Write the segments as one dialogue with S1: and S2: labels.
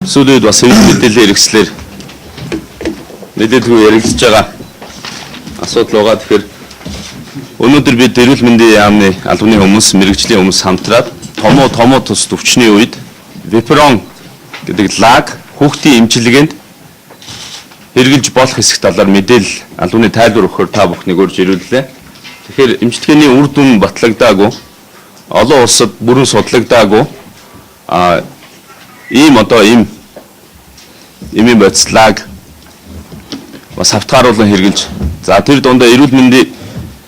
S1: Сүүлийн үед бас хэвлэл мэдээллийн хэрэгслээр мэдээлгүй яригдж байгаа асуудал байгаа. Тэгэхээр өнөөдөр бид эрүүл мэндийн яамны албаны хүмүүс, мэргэжлийн хүмүүс хамтраад томуу томуу тус төвчний үед Виперон гэдэг лаг хүүхдийн эмчилгээнд хэрэгжилж болох хэсэг талаар мэдээлэл албаны тайлбар өгөхөөр та бүхнийг урьж ирүүллээ. Тэгэхээр эмчилгээний үр дүн батлагдаагүй, олон улсад бүрэн судлагдаагүй ийм одоо ийм эмийн бодис лаг бас хавтгааруулан хэрэгжилж, за тэр дундаа эрүүл мэндийн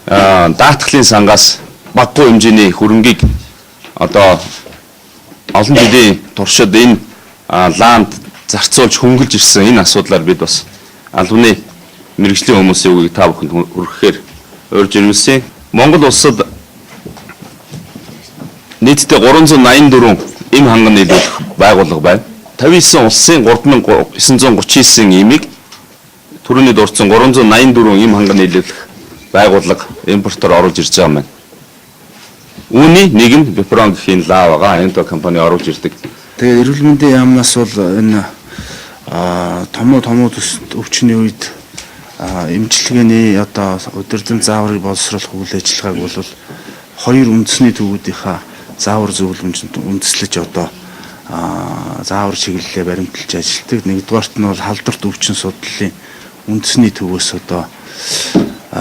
S1: даатгалын сангаас багагүй хэмжээний хөрөнгийг одоо олон жилийн туршид энэ лаанд зарцуулж хөнгөлж ирсэн энэ асуудлаар бид бас албаны мэргэжлийн хүмүүсийн үгийг та бүхэнд хүргэхээр урьж ирүүлсэн. Монгол улсад нийтдээ 384 эм ханган нийлүүлэх байгууллага байна. 59 улсын 3939 эмийг түрүүний дурдсан 384 эм ханган нийлүүлэх байгууллага импортоор оруулж ирж байгаа юм байна. Үүний нэг нь Випрон гэхийн лаа байгаа. Энто компани оруулж ирдэг.
S2: Тэгээд эрүүл мэндийн яамнаас бол энэ томуу томуу төс өвчний үед эмчилгээний одоо удирдан зааврыг боловсруулах үйл ажиллагааг бол хоёр үндэсний төвүүдийнхаа заавар зөвлөмжөнд үндэслэж одоо заавар чиглэлээ баримталж ажилладаг. Нэгдүгээрт нь бол халдварт өвчин судлалын үндэсний төвөөс одоо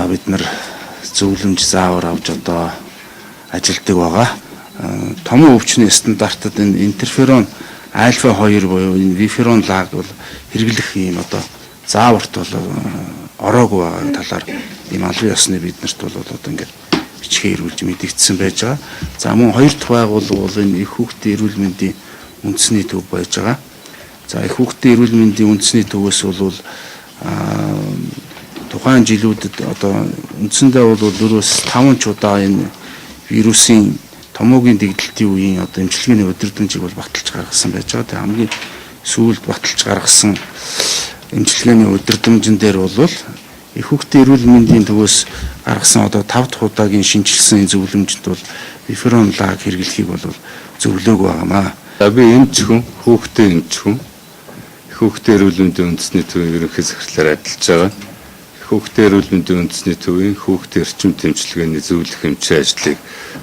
S2: бид нар зөвлөмж заавар авч одоо ажилладаг байгаа. Томуу өвчний стандартад энэ интерферон альфа 2 буюу энэ виферон лаг бол хэрэглэх юм одоо зааварт бол ороогүй байгаа талаар ийм албан ёсны биднэрт бол одоо ингээд бичгээ ирүүлж мэдэгдсэн байж байгаа. За мөн хоёр дахь байгууллага бол энэ эх хүүхдийн эрүүл мэндийн үндэсний төв байж байгаа. За эх хүүхдийн эрүүл мэндийн үндэсний төвөөс бол тухайн жилүүдэд одоо үндсэндээ бол 4-5 ч удаа энэ вирусын томоогийн дэгдэлтийн үеийн одоо эмчилгээний удирдамжийг бол баталж гаргасан байж байгаа. Тэгээ хамгийн сүүлд баталж гаргасан эмчилгээний удирдамжин дээр бол эх хүүхдийн эрүүл мэндийн төвөөс гаргасан одоо 5 дахь удаагийн шинэчилсэн энэ зөвлөмжөнд бол виферон лаг хэрэглэхийг бол зөвлөөгүй байгаамаа.
S3: За би эмч хүн, хүүхдийн эмч хүн. Хүүхдийн эрүүл мэндийн үндэсний төвийн ерөнхий захирлаар ажиллаж байгаа. Хүүхдийн эрүүл мэндийн үндэсний төвийн хүүхдийн эрчим тэмцэлгээний зөвлөх эмчийн ажлыг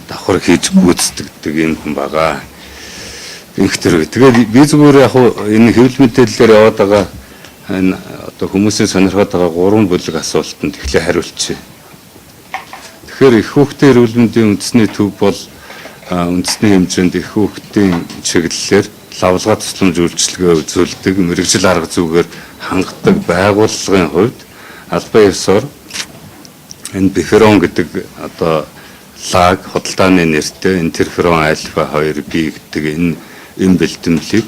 S3: давхар хийж гүйцэтгэдэг юм хүн байгаа. Инх төрөг. Тэгээд би зүгээр яг энэ хэвлэл мэдээллээр яваад байгаа энэ одоо хүмүүсийн сонирхоод байгаа гурван бүлэг асуултанд эхлээ хариулчих. Тэгэхээр эх хүүхдийн эрүүл мэндийн үндэсний төв бол үндэсний хэмжээнд эх хүүхдийн чиглэлээр лавлгаа тусламж үйлчилгээ үзүүлдэг, мэргэжил арга зүгээр хангадаг байгууллагын хувьд албан ёсоор энэ биферон гэдэг одоо лаг худалдааны нэртэй интерферон альфа 2 B гэдэг энэ эм бэлтгэлийг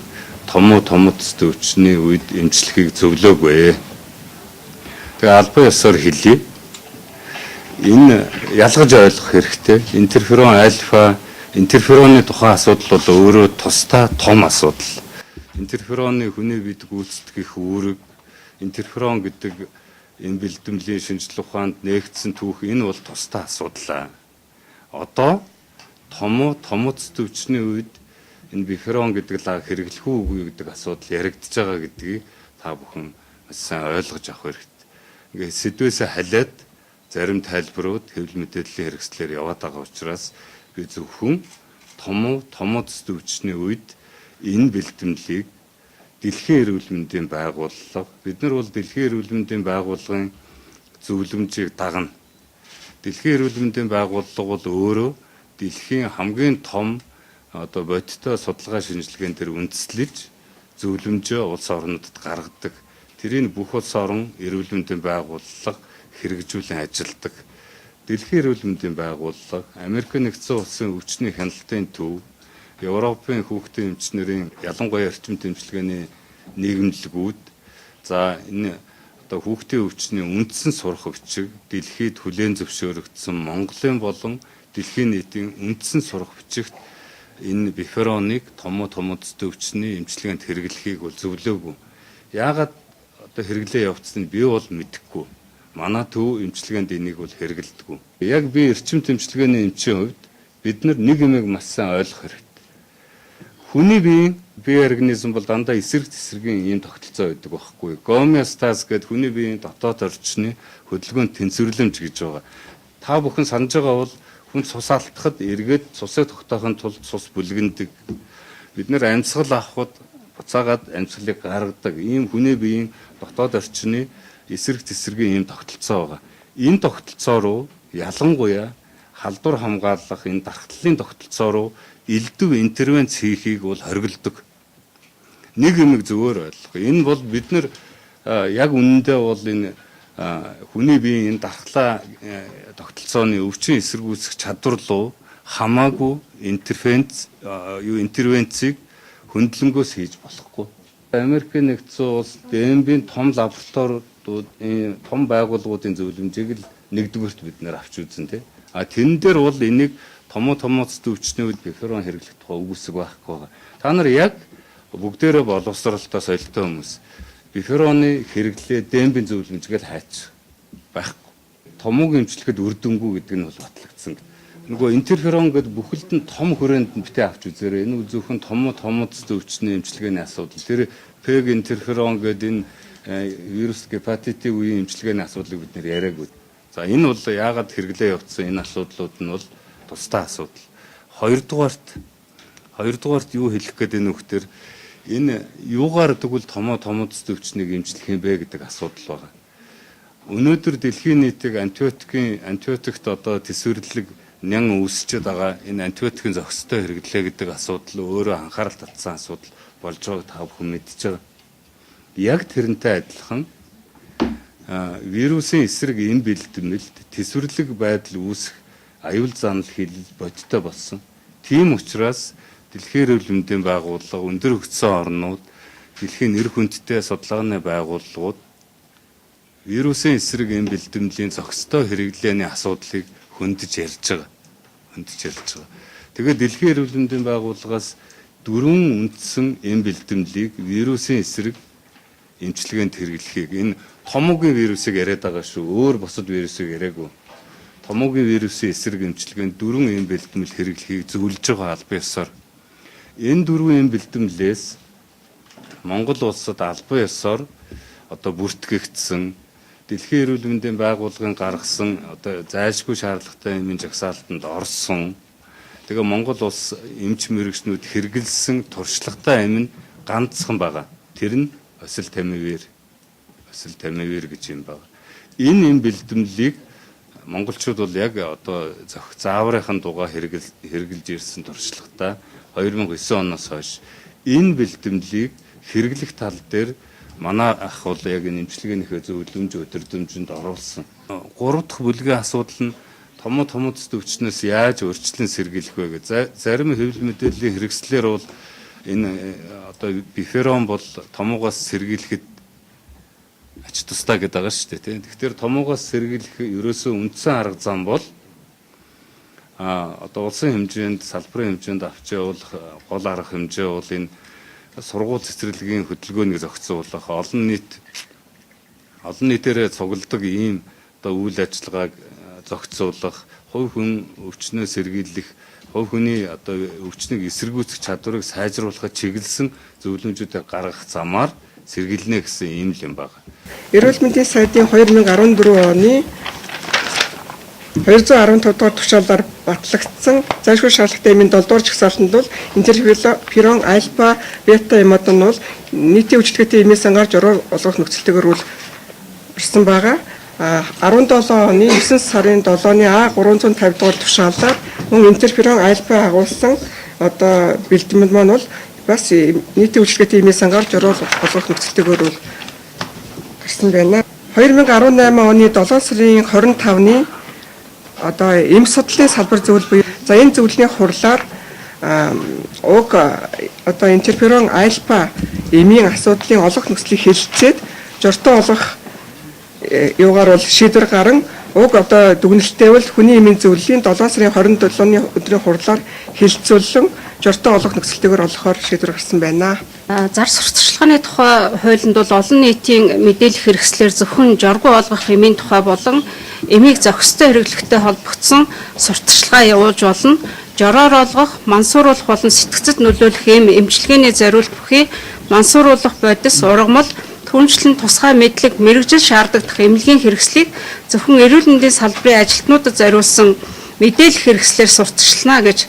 S3: томуу томод өвчний үед эмчлэхийг зөвлөөгүй. Тэгээ албан ёсоор хэлье. Энэ ялгаж ойлгох хэрэгтэй. Интерферон альфа, интерфероны тухайн асуудал бол өөрөө тусдаа том асуудал. Интерфероны хүний бид гүйцэтгэх үүрэг, интерферон гэдэг энэ бэлтгэлийн шинжлэх ухаанд нээгдсэн түүх, энэ бол тусдаа асуудал. Одоо томуу томод өвчний үед энэ биферон гэдэг лаг хэрэглэх үү үгүй гэдэг асуудал яригдж байгаа гэдгийг та бүхэн маш сайн ойлгож авах хэрэгтэй. Ингээд сэдвээсээ халиад зарим тайлбарууд хэвлэл мэдээллийн хэрэгслээр яваад байгаа учраас би зөвхөн томуу томод өвчний үед энэ бэлтгэлийг Дэлхийн эрүүл мэндийн байгууллага, бид нар бол Дэлхийн эрүүл мэндийн байгууллагын зөвлөмжийг дагна. Дэлхийн эрүүл мэндийн байгууллага бол өөрөө дэлхийн хамгийн том одоо бодиттой судалгаа шинжилгээнд дээр үндэслэж зөвлөмжөө улс орнуудад гаргадаг. Тэрийг бүх улс орон эрүүл мэндийн байгууллага хэрэгжүүлэн ажилладаг. Дэлхийн эрүүл мэндийн байгууллага, Америк нэгдсэн улсын өвчний хяналтын төв, Европын хүүхдийн эмчнэрийн ялангуяа эрчим тэмцэлгээний нийгэмлэгүүд, за энэ одоо хүүхдийн өвчний үндсэн сурах бичиг дэлхийд хүлээн зөвшөөрөгдсөн Монголын болон дэлхийн нийтийн үндсэн сурах бичигт энэ бифероныг томуу томоодтой өвчний эмчилгээнд хэрэглэхийг бол зөвлөөгүй. Яагаад одоо хэрэглээ явуулсан би бол мэдэхгүй. Манай төв эмчилгээнд энийг бол хэрэглэдэггүй. Яг би эрчим тэмцэлгээний эмчийн хувьд бид нар нэг юмыг маш сайн ойлгох хэрэгтэй. Хүний биеийн бие организм бол дандаа эсрэг тесрэгийн ийм тогтолцоо байдаг байхгүй. Гомеостаз гэдэг хүний биеийн дотоод орчны хөдөлгөөн тэнцвэрлэмж гэж байгаа. Та бүхэн санаж байгаа бол хүн цус алтахад эргээд цусыг тогтоохын тулд цус бүлгэндэг. Бид нэр амьсгал авахад буцаагаад амьсгалыг гаргадаг. Ийм хүний биеийн дотоод орчны эсрэг тесрэгийн ийм тогтолцоо байгаа. Энэ тогтолцоо руу ялангуяа халдвар хамгаалах энэ дархлалын тогтолцоо руу элдв интервенц хийхийг бол хориглодог. Нэг юмыг зөвөр ойлгох. Энэ бол бид нар яг үнэндээ бол энэ хүний биеийн энэ дархлаа тогтолцооны өвчин эсэргүүцэх чадвар руу хамаагүй интервенц юу интервенцийг хөндлөнгөөс хийж болохгүй. Америкийн нэгдсэн улс ДМБ-ийн том лабораториудын том байгууллагуудын зөвлөмжийг л нэгдүгüрт бид нэр авч үзэн тэ. А тэн дээр бол энийг томуу томооцтой өвчний үед биферон хэрэглэх тухай үгүйсэг байхгүй байгаа. Та нар яг бүгдээрээ боловсралтай соёлтой хүмүүс бифероны хэрэглээ ДМБ-ийн зөвлөмжгээл хайч байхгүй. Томууг эмчлэхэд үр дүнгүй гэдэг нь бол батлагдсан. Нөгөө интерферон гэдэг бүхэлд нь том хүрээнд нь битээ авч үзээрэй. Энэ зөвхөн томуу томооцтой өвчний эмчилгээний асуудал. Тэр пег интерферон гэдэг энэ вирус гепатитын үеийн эмчилгээний асуудлыг бид нэр яриаггүй. За энэ бол яагаад хэрэглээ явуулсан энэ асуудлууд нь бол тусдаа асуудал. Хоёрдугаарт юу хэлэх гээд энэ үхтэр энэ юугаар тэгвэл томоо томооцтой өвчнийг эмчлэх юм бэ гэдэг асуудал байгаа. Өнөөдөр дэлхийн нийтийг антибиотикт одоо төсвөрлөг нян үүсчээд байгаа энэ антибиотикийн зохистой хэрэглээ гэдэг асуудал өөрөө анхаарал татсан асуудал болж байгааг та бүхэн мэдж байгаа. Яг тэрнтэй адилхан вирусын эсрэг эм бэлтгэлд төсвөрлөг байдал үүсэх аюул занал хилэл бодиттой болсон. Тийм учраас дэлхийн эрүүл мэндийн байгууллага, өндөр хөгжсөн орнууд, дэлхийн нэр хүндтэй судалгааны байгууллагууд вирусын эсрэг эм бэлтгэлийн зохистой хэрэглээний асуудлыг хөндөж ярьж байгаа. Тэгээд дэлхийн эрүүл мэндийн байгууллагаас дөрвөн үндсэн эм бэлтгэлийг вирусын эсрэг эмчилгээнд хэрэглэхийг энэ томоогийн вирусыг яриад байгаа шүү. Өөр бусад вирусыг яриаггүй. Томоогийн вирусын эсрэг эмчилгээнд дөрвөн эм бэлтгэл хэрэглэхийг зөвлөж байгаа албан ёсоор. Энэ дөрвөн эм бэлтгэлээс Монгол улсад албан ёсоор одоо бүртгэгдсэн дэлхийн эрүүл мэндийн байгууллагын гаргасан одоо зайлшгүй шаардлагатай эмийн жагсаалтанд орсон. Тэгээ Монгол улс эмч мэргэжнүүд хэрэглэсэн туршлагатай эм нь ганцхан байгаа. Тэр нь осельтамивир. Осельтамивир гэж юм байна. Энэ эм бэлтгэлийг монголчууд бол яг одоо зааврынхан дугаа хэрэглэж ирсэн туршлагатай 2009 оноос хойш энэ бэлтгэлийг хэрэглэх тал дээр манай ах бол яг энэ эмчилгээнийхээ зөвлөмж өдөрдмжинд оруулсан. Гурав дахь бүлгийн асуудал нь томоо томооцтой өвчнөөс яаж өөрчлөн сэргийлэх вэ гэж. Зарим хэвлэл мэдээллийн хэрэгслээр бол энэ одоо биферон бол томоогоос сэргийлэхэд ач тустай гэдэг байгаа шүү дээ, тийм. Тэгэхээр томоогоос сэргийлэх ерөөсөө үндсэн арга зам бол одоо улсын хэмжээнд, салбарын хэмжээнд авч явуулах гол арга хэмжээ бол энэ сургууль цэцэрлэгийн хөдөлгөөнийг зохицуулах, олон нийтээрээ цугладаг ийм одоо үйл ажиллагааг зохицуулах, хувь хүн өвчнөө сэргийлэх, хувь хүний одоо өвчнийг эсэргүүцэх чадварыг сайжруулахад чиглэсэн зөвлөмжүүдийг гаргах замаар сэргийлнэ гэсэн ийм л юм байна.
S4: Эрүүл мэндийн сайдын 2014 оны 215 дугаар тушаалаар батлагдсан зайлшгүй шаардлагатай эмийн 7 дугаар жагсаалтанд бол интерферон альфа, бета эмод нь бол нийтийн үйлчилгээтэй эмийн сангаар журуу олгох нөхцөлтэйгээр үл орсон байгаа. 17 оны 9 сарын 7-ны А350 дугаар тушаалаар мөн интерферон альфа агуулсан одоо бэлтгэл маань бол бас нийтийн үйлчилгээтэй эмийн сангаар журуу олгох нөхцөлтэйгээр үл гарсан байна. 2018 оны 7 сарын 25-ны одоо эм судлалын салбар зөвлөл буюу за энэ зөвлөлийн хурлаар уг одоо интерферон альфа эмийн асуудлын олох нөхцөлийг хэлэлцээд журтан олох юугаар бол шийдвэр гарan уг одоо дүгнэлтээ бол хүний эмийн зөвлөлийн 7 сарын 27-ны өдрийн хурлаар хэлэлцүүлэн журтан олох нөхцөлтэйгээр олохоор шийдвэр гарсан байна.
S5: Зар сурталчилгааны тухай хуулинд бол олон нийтийн мэдээлэх хэрэгслээр зөвхөн жоргоо олгох эмийн тухай болон эмийг зохистой хэрэглэхтэй холбогдсон сурталчилгаа явуулж болно. жороор олгох, мансууруулах болон сэтгцэд нөлөөлөх эм эмчилгээний зориулт бүхий мансууруулах бодис ургамал түүнчлэн тусгай мэдлэг мэргэжил шаардагдах эмнэлгийн хэрэгслийг зөвхөн эрүүл мэндийн салбарын ажилтнуудад зориулсан мэдээлэх хэрэгслээр сурталчлана гэж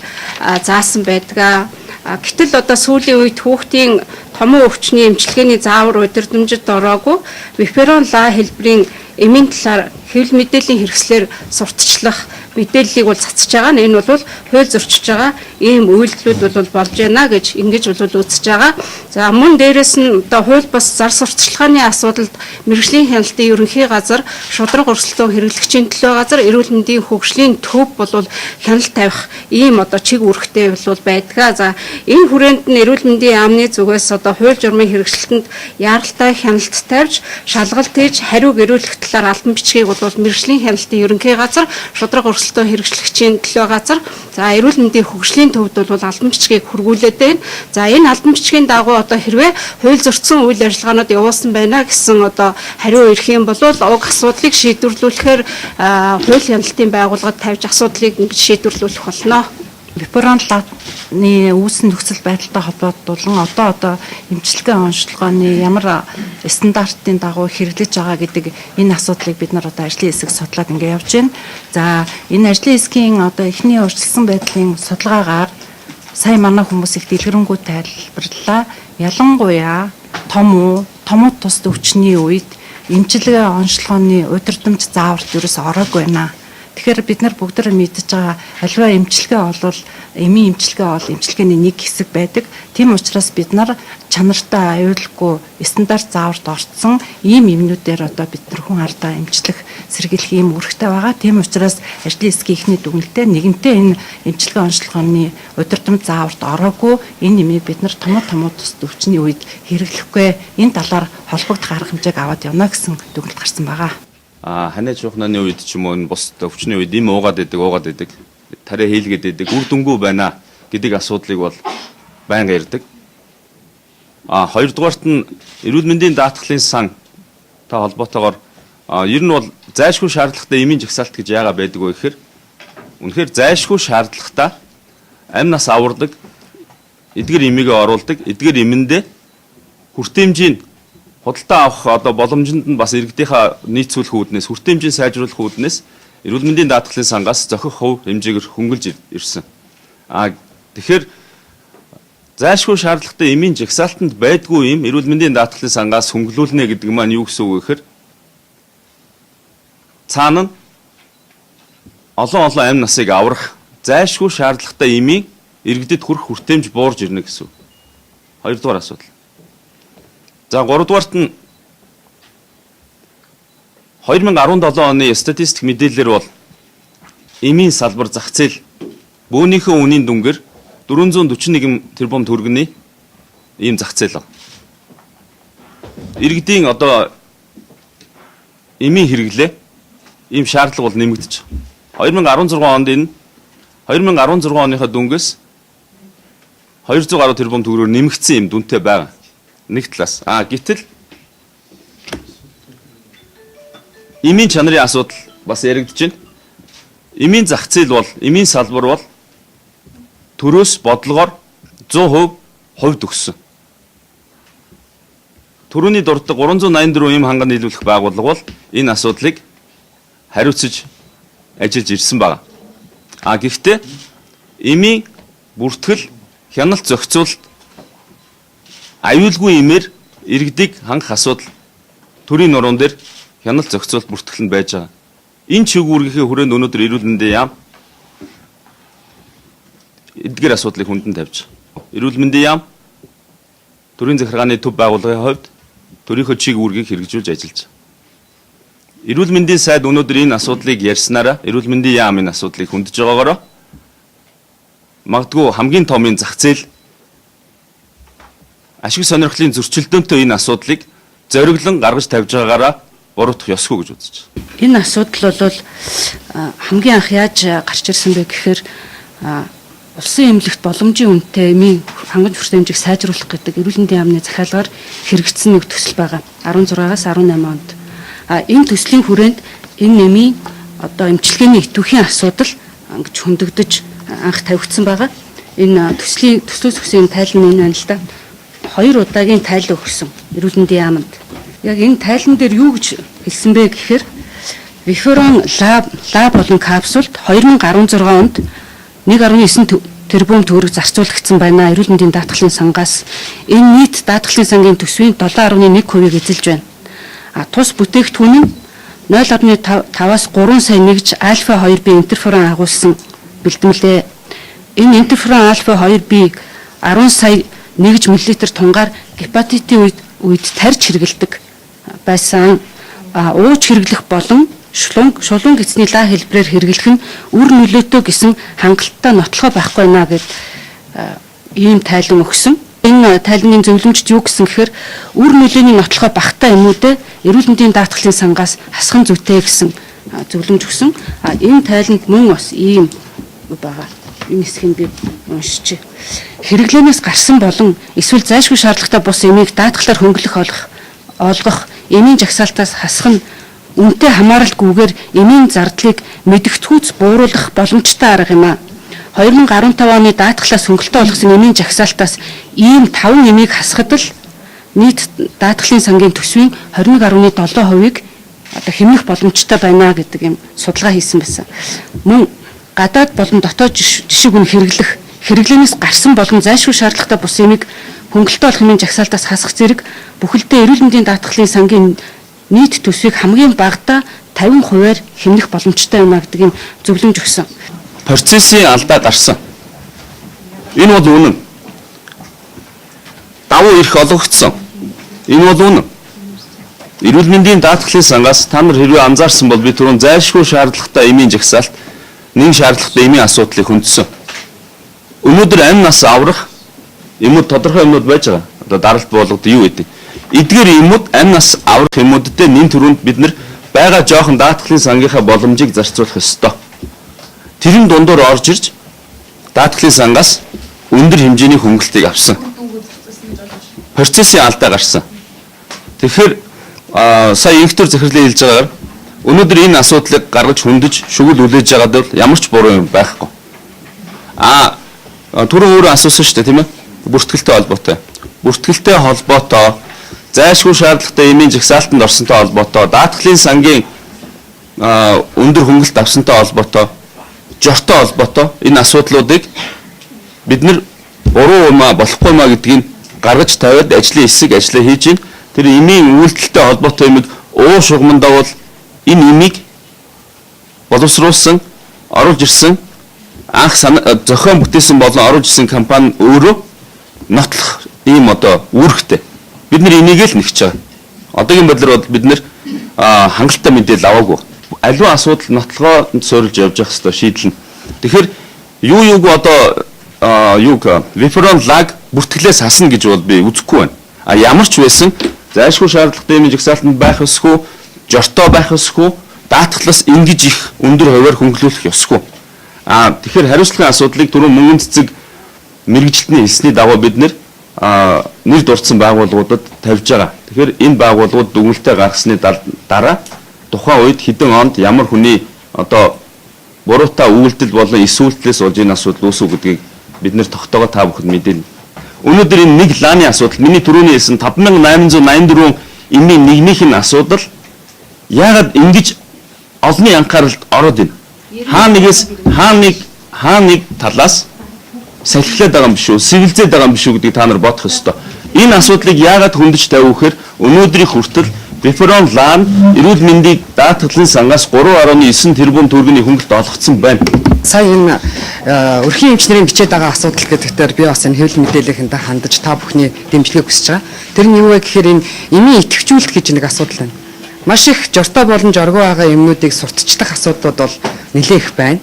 S5: заасан байдаг. Гэтэл одоо сүүлийн үед хүүхдийн томон өвчний эмчилгээний заавар удирдамжид ороогүй виферон ла хэлбэрийн эмийн талаар хэвлэл мэдээллийн хэрэгслээр сурталчлах мэдээллийг бол цацж байгаа нь энэ бол хууль зөрчиж байгаа ийм үйлдэлүүд бол болж байна гэж ингэж бол үзэж байгаа. За мөн дээрэс нь одоо хууль бус зар сурталчилгааны асуудалд мэргэжлийн хяналтын ерөнхий газар, шударга өрсөлдөөн хэрэглэгчийн төлөө газар, эрүүл мэндийн хөгжлийн төв бол хяналт тавих ийм одоо чиг үүрэгтэй бол байдаг. За энэ хүрээнд нь эрүүл мэндийн яамны зүгээс одоо хууль журмын хэрэгжилтэнд яаралтай хяналт тавьж, шалгалт хийж, хариу гэрүүлэх талаар албан бичгийг бол мэргэжлийн хяналтын ерөнхий газар, шударга өрсөлдөөн хэрэглэгчийн төлөө газар, за эрүүл мэндийн хөгжлийн төвд бол албан бичгийг хүргүүлээд байна. За энэ албан бичгийн дагуу одоо хэрвээ хууль зөрчсөн үйл ажиллагаанууд явуулсан байна гэсэн одоо хариу ирэх юм бол уг асуудлыг шийдвэрлүүлэхээр хууль хяналтын байгууллагад тавьж асуудлыг ингэж шийдвэрлүүлэх болно.
S6: Виферон ланы үүсэн нөхцөл байдалтай холбогдуулан одоо эмчилгээ онцлогооны ямар стандартын дагуу хэрэглэж байгаа гэдэг энэ асуудлыг бид нар одоо ажлын хэсэг судлаад ингээ явж байна. За энэ ажлын хэсгийн одоо эхний урьдчилсан байдлын судалгаагаар сая манай хүмүүс их дэлгэрэнгүй тайлбарлалаа. Ялангуяа том уу, томууд тус өвчний үед эмчилгээ онцлогооны удирдамж зааварт ерөөс ороогүй байна. Тэгэхээр бид нар бүгд мэдж байгаа аливаа эмчилгээ бол эмийн эмчилгээ бол эмчилгээний нэг хэсэг байдаг. Тийм учраас бид нар чанартай аюулгүй стандарт зааварт орцсон ийм эмнүүдээр одоо бид нар хүн ардаа эмчлэх, сэргийлэх ийм үүрэгтэй байгаа. Тийм учраас ажлын хэсгийн эхний дүгнэлтээр нэгэнтээ энэ эмчилгээ онцлогооны удирдамж зааварт ороогүй энэ эмийг бид нар томоо томоо тус өвчний үед хэрэглэхгүй, энэ талаар холбогдох арга хэмжээг аваад явна гэсэн дүгнэлт гарсан байгаа.
S1: Ханиа чухнаны үед ч юм уу энэ бус өвчний үед им уугаад идэг, тариа хийлгээд идэг, үр дүнгүй байна гэдэг асуудлыг бол байнга ярьдаг. Хоёрдугаарт нь эрүүл мэндийн даатгалын сан та холбоотойгоор ер нь бол зайлшгүй шаардлагатай эмийн жагсаалт гэж яагаад байдаг вэ гэхээр үнэхээр зайлшгүй шаардлагатай амь нас авардаг, эдгэр эмийгээ оруулдаг, эдгэр эмэндээ хүртээмжийн худалдаа авах одоо боломжинд нь бас иргэдийнхаа нийцүүлэх үүднээс, хүртээмжийн сайжруулах үүднээс эрүүл мэндийн даатгалын сангаас зохих хувь хэмжээгээр хөнгөлж ирсэн. Тэгэхээр зайлшгүй шаардлагатай эмийн жагсаалтанд байдгүй юм эрүүл мэндийн даатгалын сангаас хөнгөлүүлнэ гэдэг маань юу гэсэн үг вэ гэхээр цаана нь олон олон амь насыг аврах зайлшгүй шаардлагатай эмийн иргэдэд хүрэх хүртээмж буурж ирнэ гэсэн үг. Хоёрдугаар асуудал. За гуравдугаарт нь 2017 оны статистик мэдээлэлээр бол эмийн салбар зах зээл бөөнийхөө үнийн дүнгээр 441 тэрбум төгрөгийн ийм зах зээл байна. Иргэдийн одоо эмийн хэрэглээ ийм шаардлага бол нэмэгдэж байгаа. 2016 онд энэ 2016 оныхоо дүнгээс 200 гаруй тэрбум төгрөгөөр нэмэгдсэн юм дүнтэй байгаа. Нэг талаас. Гэтэл эмийн чанарын асуудал бас яригдж байна. Эмийн зах зээл бол, эмийн салбар бол төрөөс бодлогоор 100% хувьд өгсөн. Төрөний дурддаг 384 эм ханган нийлүүлэх байгууллага бол энэ асуудлыг хариуцаж ажиллаж ирсэн байна. Гэхдээ эмийн бүртгэл, хяналт зохицуулалт аюулгүй эмээр иргэдийг хангах асуудал төрийн нуруунд дээр хяналт зохицуулалт бүртгэл нь байж байгаа. Энэ чиг үүргийнхээ хүрээнд өнөөдөр эрүүл мэндийн яам эдгээр асуудлыг хүндэн тавьж байгаа. Эрүүл мэндийн яам төрийн захиргааны төв байгууллагын хувьд төрийнхөө чиг үүргийг хэрэгжүүлж ажиллаж байгаа. Эрүүл мэндийн сайд өнөөдөр энэ асуудлыг ярьснараа эрүүл мэндийн яам энэ асуудлыг хөндөж байгаагаараа магадгүй хамгийн том энэ зах зээл ашиг сонирхлын зөрчилдөөнтэй энэ асуудлыг зориглон гаргаж тавьж байгаагаараа буруутах ёсгүй гэж үзэж байна.
S6: Энэ асуудал бол хамгийн анх яаж гарч ирсэн бэ гэхээр улсын эмнэлэгт боломжийн үнэтэй эмийн хангамж хүртээмжийг сайжруулах гэдэг эрүүл мэндийн яамны захиалгаар хэрэгжсэн нэг төсөл байгаа. 16-аас 18 онд. Энэ төслийн хүрээнд энэ эмийн одоо эмчилгээний идэвхийн асуудал ингэж хөндөгдөж
S5: анх тавигдсан байгаа. Энэ төслийн төслөөс өгсөн тайлан энэ байна л да. 2 удаагийн тайлан өгсөн эрүүл мэндийн яаманд. Яг энэ тайлан дээр юу гэж хэлсэн бэ гэхээр Виферон лаб болон капсулд 2016 онд 1.9 тэрбум төгрөг зарцуулагдсан байна. Эрүүл мэндийн даатгалын сангаас энэ нийт даатгалын сангийн төсвийн 7.1%-ийг эзэлж байна. А тус бүтээгдэхүүн нь 0.5-аас 3 сая нэгж альфа 2B интерферон агуулсан бэлтгэлээ. Энэ интерферон альфа 2B 10 сая нэгж миллилитр тунгаар гепатитын үед тарж хэрэгэлдэг байсан. Ууж хэрэглэх болон шулуун гэсний лаа хэлбэрээр хэрэглэх нь үр нөлөөтэй гэсэн хангалттай нотлохоо байхгүй байна гэд ийм тайлан өгсөн. Энэ тайлангийн зөвлөмжт юу гэсэн гэхээр үр нөлөөний нотлохоо багтаа юмудаа эрүүл мэндийн даатгалын сангаас хасах нь зүйтэй гэсэн зөвлөмж өгсөн. Энэ тайланд мөн бас ийм байгаа. Энэ хэсгийг би уншчихъя. Хэрэглээнээс гарсан болон эсвэл зайлшгүй шаардлагатай бус эмийг даатгалаар хөнгөлөх олгох эмийн жагсаалтаас хасах нь үнэтэй хамааралгүйгээр эмийн зардлыг мэдгэдэггүйц бууруулах боломжтой арга юм а. 2015 оны даатгалаас хөнгөлтөө олгосон эмийн жагсаалтаас ийм 5 эмийг хасахад л нийт даатгалын сангийн төсвийн 21.7%-ийг одоо хэмнэх боломжтой байна гэдэг юм судалгаа хийсэн байсан. Мөн гадаад болон дотоод жишиг үн хэрэглэх хэрэглээнээс гарсан болон зайлшгүй шаардлагатай бус эмийг хөнгөлтөө олох эмийн жагсаалтаас хасах зэрэг бүхэлдээ эрүүл мэндийн даатгалын сангийн нийт төсвийг хамгийн багадаа 50%-аар хэмнэх боломжтой байна гэдэг юм зөвлөмж өгсөн.
S1: Процессын алдаа гарсан. Энэ бол үнэн. Давуу эрх олгогдсон. Энэ бол үнэн. Эрүүл мэндийн даатгалын сангаас та нар хэрвээ анзаарсан бол би түрүүн зайлшгүй шаардлагатай эмийн жагсаалт, нэн шаардлагатай эмийн асуудлыг хөндсөн. Өнөөдөр амь нас аврах юмуд тодорхой юмнууд байж байгаа. Одоо даралт буулгад юу гэдэг. Эдгээр юмуд амь нас аврах юмуд дээр нэн түрүүнд бид нар байгаа жоохон даатгалын сангийнхаа боломжийг зарцуулах ёстой. Тэрэн дундуур орж ирж даатгалын сангаас өндөр хэмжээний хөнгөлтийг авсан. Процессын алдаа гарсан. Тэгэхээр сая инхтөр захирлын хэлж байгаагаар өнөөдөр энэ асуудлыг гаргаж хөндөж шүгэл үлээж байгаад бол ямар ч буруу юм байхгүй. Түрүүн өөрөө асуусан шүү дээ, тийм ээ? Бүртгэлтэй холбоотой. Бүртгэлтэй холбоотой зайлшгүй шаардлагатай эмийн жагсаалтанд орсонтой холбоотой даатгалын сангийн өндөр хөнгөлт авсантай холбоотой жортой холбоотой энэ асуудлуудыг бид нар буруу юм а болохгүй юм а гэдгийг гаргаж тавиад ажлын хэсэг ажлаа хийж байна. Тэр эмийн үйлдэлтэй холбоотой юмыг уу шугамдаа бол энэ эмийг боловсруулсан, оруулж ирсэн анх зохион бүтээсэн болон оруулж ирсэн компани өөрөө нотлох ийм одоо үүрэгтэй. Бид нар энийг л нэгч байгаа. Одоогийн байдлаар бол бид нар хангалттай мэдээлэл аваагүй. Аливаа асуудал нотлогоо суурилж явж явах ёстой шийдэл нь. Тэгэхээр юуг одоо юуг Виферон лаг бүртгэлээс хасна гэж бол би үзэхгүй байна. А ямар ч байсан зайлшгүй шаардлагатай эмийн жагсаалтанд байх ёсгүй, жортой байх ёсгүй, даатгалаас ингэж их өндөр хувиар хөнгөлүүлэх ёсгүй. Тэгэхээр хариуцлагын асуудлыг түрүүн мөнгөн цэцэг мэргэжилтний хэлсний дагуу бид нэр нэр дурдсан байгууллагуудад тавьж байгаа. Тэгэхээр энэ байгууллагууд дүгнэлтээ гаргасны дараа тухайн үед хэдэн онд ямар хүний одоо буруутай үйлдэл болон эс үйлдэлээс болж энэ асуудал үүсв гэдгийг бид нэр тогтоогоо та бүхэнд мэдээлнэ. Өнөөдөр энэ нэг лааны асуудал миний түрүүний хэлсэн 5884 эмийн нэгнийх нь асуудал яагаад ингэж олонний анхааралд ороод байна? Хаа нэг талаас салхилаад байгаа юм биш үү? Сэвэлзээд байгаа юм биш үү гэдгийг та нар бодох ёстой. Энэ асуудлыг яагаад хөндөж тавив гэхээр өнөөдрийн хүртэл Виферон лаан эрүүл мэндийг даатгалын сангаас 3.9 тэрбум төгрөгийн хөнгөлт олгоцсон байна.
S7: Сая энэ өрхийн эмч нарын бичээд байгаа асуудал гэдэгтэр би бас энэ хэвлэл мэдээллийнхэндээ хандаж та бүхний дэмжлэгийг хүсэж байгаа. Тэр нь юу вэ гэхээр энэ эмийн идэвхжүүлэлт гэж нэг асуудал байна. Маш их жортой болон жоргүй байгаа эмнүүдийг сурталчлах асуудлууд бол нэлээд их байна.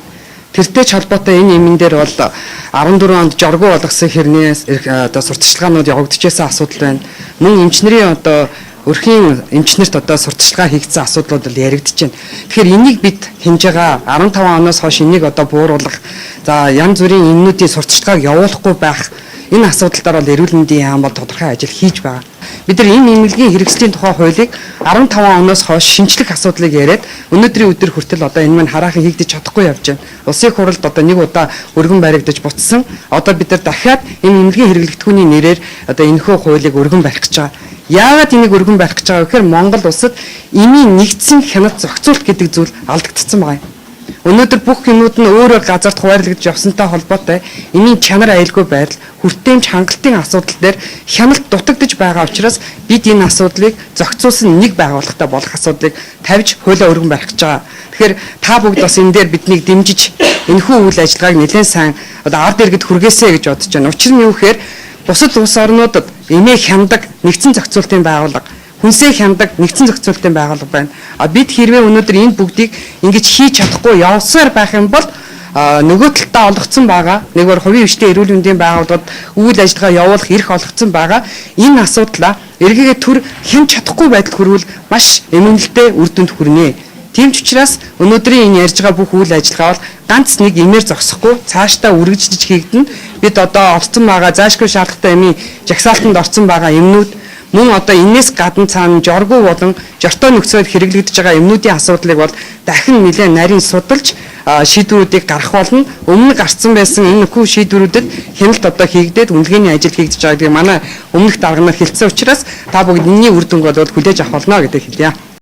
S7: Тэртэй ч холбоотой энэ эмэн дээр бол 14 онд жоргүй болгосон хэрнээс одоо сурталчилгаанууд явагдчихсан асуудал байна. Мөн эмч нарын одоо өрхийн эмчнэрт одоо сурталчилгаа хийгдсэн асуудлууд бол яригдж байна. Тэгэхээр энийг бид хэмж байгаа 15 оноос хойш энийг одоо бууруулах, за янз бүрийн эмнүүдийн сурталчилгааг явуулахгүй байх Энэ асуудал дээр бол эрүүл мэндийн яам бол тодорхой ажил хийж байгаа. Бид нар энэ эмнэлгийн хэрэгслийн тухай хуулийг 15 оноос хойш шинжлэх асуудлыг яриад өнөөдрийн өдөр хүртэл одоо энэ маань хараахан хийгдэж чадахгүй явж байна. Улсын хурлд одоо нэг удаа өргөн баригдаж буцсан. Одоо бид нар дахиад энэ эмнэлгийн хэрэглэгдэхүүний нэрээр одоо энэхүү хуулийг өргөн барих гэж байгаа. Яагаад энийг өргөн барих гэж байгаа вэ гэхээр Монгол улсад эмийн нэгдсэн хяналт зохицуулт гэдэг зүйл алдагдсан байгаа юм. Өнөөдөр бүх юмнууд нь өөр өөр газарт хуваарлагдж явсантай холбоотой эмийн чанар аюулгүй байдал, хүртээмж хангалтын асуудал дээр хяналт дутагдж байгаа учраас бид энэ асуудлыг зохицуулсан нэг байгууллагатай болох асуудлыг тавьж хуулиа өргөн барих гэж байгаа. Тэгэхээр та бүгд бас энэ дээр биднийг дэмжиж энэхүү үйл ажиллагааг нэлээд сайн одоо ард иргэд хүргээсэй гэж бодож байна. Учир нь юу гэхээр бусад улс орнуудад эмээ хяндаг нэгдсэн зохицуултын байгууллага, хүнсээ хяндаг нэгдсэн зохицуултын байгууллага байна. А бид хэрвээ өнөөдөр энэ бүгдийг ингэж хийж чадахгүй явсаар байх юм бол нөгөө талдаа олгоцсон байгаа. Нэгвэр хувийн хвштэй эрүүл мэндийн байгууллагад үйл ажиллагаа явуулах эрх олгоцсон байгаа. Энэ асуудлаа эргээгээ төр хянч чадахгүй байдал хүрвэл маш эмгэнэлтэй үр дүнд хүрнэ. Тийм ч учраас өнөөдрийн энэ ярьж байгаа бүх үйл ажиллагаа бол ганц нэг эмээр зогсохгүй цаашдаа үргэлжлэж хийгдэнэ. Бид одоо олцсон байгаа заашгүй шаардлагатай эмийн жагсаалтанд орсон байгаа эмнүүд мөн одоо энэс гадна цаана жоргуу болон жортой нөхцөлд хэрэглэгдэж байгаа эмнүүдийн асуудлыг бол дахин нэлээд нарийн судалж шийдвэрүүдийг гаргах болно. Өмнө гарцсан байсан энэ нөхөө шийдвэрүүдэд хяналт одоо хийгдээд үнэлгээний ажил хийгдэж байгаа гэдгийг манай өмнөх дарга нар хэлсэн учраас та бүгд энэний үр дүнг бол хүлээж авах болно гэдгийг хэлье.